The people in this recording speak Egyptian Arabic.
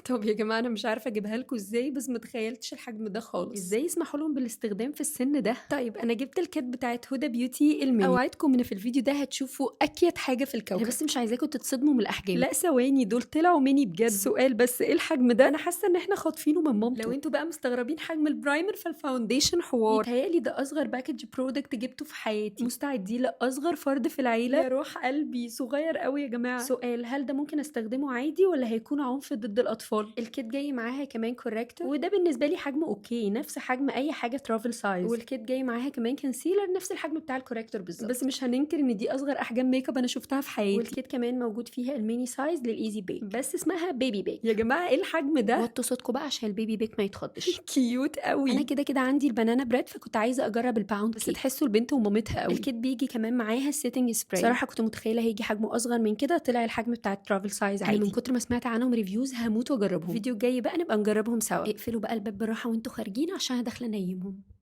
طب يا جماعة، انا مش عارفه اجيبها لكم ازاي، بس ما تخيلتش الحجم ده خالص. ازاي يسمحوا لهم بالاستخدام في السن ده؟ طيب انا جبت ال kit بتاعت Huda Beauty ال mini. اوعدكم ان في الفيديو ده هتشوفوا اكيت حاجة في الكوكب. انا بس مش عايزاكم تتصدموا من الاحجام. لا ثواني، دول طلعوا ميني بجد. سؤال بس، ايه الحجم ده؟ انا حاسه ان احنا خاطفينه من مامته. لو انتوا بقى مستغربين حجم ال primer، فال foundation حوار. يتهيألي ده اصغر package product جبته في حياتي. مستعدين لاصغر فرد في العيله؟ يا روح قلبي، صغير قوي يا جماعة. سؤال، هل ده ممكن استخدمه عادي ولا هيكون عنف ضد الاطفال؟ ال kit جاي معاها كمان corrector، وده بالنسبة لي حجمه okay، نفس حجم اي حاجة travel size. وال kit جاي معاها كمان concealer نفس الحجم بتاع ال corrector بالظبط. بس مش هننكر ان دي اصغر احجام ميك اب انا شفتها في حياتي. وال kit كمان موجود فيها ال mini size لل easy bake، بس اسمها baby bake. يا جماعه، ايه الحجم ده؟ وطوا صوتكم بقى عشان ال baby bake ما يتخضش. cute قوي. انا كده كده عندي ال banana bread، فكنت عايزه اجرب ال pound بس تحسوا البنت ومامتها قوي. ال kit بيجي كمان معاها ال setting spray. صراحة كنت متخيله هيجي حجمه اصغر من كده، طلع الحجم بتاع ال travel size عادي. انا من كتر ما سمعت عنهم reviews هموت واجربهم. الفيديو الجاي بقى نبقى نجربهم سوا. اقفلوا بقى الباب بالراحة وانتوا خارجين عشان انا داخله انيمهم.